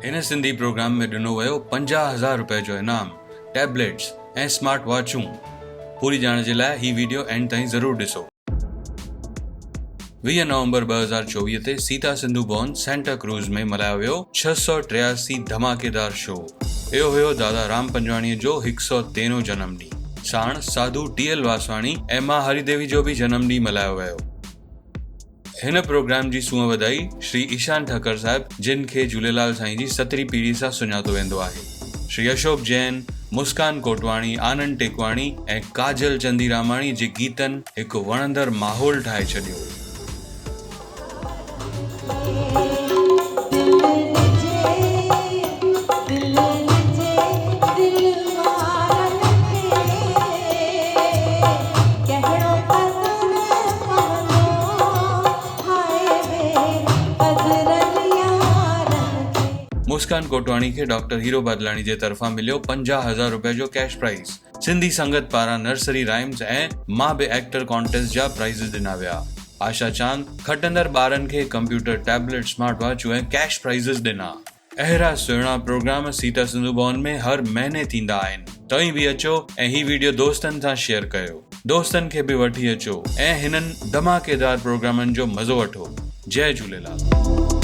هن سنڌي پروگرام ۾ ڏنو ويو 50 هزار روپيه جو انعام، ٽيبليٽس ۽ اسمارٽ واچون. پوري ڄاڻ جي لاء هي ويڊيو اينڊ تائين ضرور ڏسو. 20 نومبر 2024 تي سيتا سنڌو ڀون سينٽا ڪروز ۾ ملهايو ويو 683 ڌماڪيدار شو. اهو هيو دادا رام پنجواڻيء جو هڪ سئو تيرهون جنم ڏينهن. ساڻ ساڌو ٽي ايل واسواڻي ۽ مان هري ديوي جو به جنم ڏينهن ملهايو ويو. هن پروگرام جي سونهن وڌائي شري ايشان ٺڪر صاحب جن کي جهوليلال سائين جي سترهين پيڙهي سان سڃاتو ويندو آهي. شري اشوڪ جين، مسڪان ڪوٽواڻي، آنند ٽيڪواڻي ۽ ڪاجل چنديراماڻي جي گيتن هڪ وڻندڙ ماحول ٺاهي ڇڏيو. مسڪان ڪوٽواڻي کي ڊاڪٽر هيرو بادلاڻي جي طرفان مليو 50 هزار روپيه جو ڪيش پرائز. سنڌي سنگت پاران نرسري رائمز ۽ مان به ايڪٽر ڪانٽيسٽ جا پرائيزز ڏنا ويا. آشا چاند کٽندڙ ٻارن کي ڪمپيوٽر، ٽيبليٽ، اسمارٽ واچون ۽ ڪيش پرائيزز ڏنا. اهڙا سهڻا پروگرام سيتا سنڌو ڀون ۾ هر مهيني ٿيندا آهن. توهين به اچو ۽ هي ويڊيو دوستن سان شيئر ڪيو. دوستن کي به وٺي اچو ۽ هنن ڌماڪيدار پروگرامن جو مزو وٺو. جئي جهوليلال.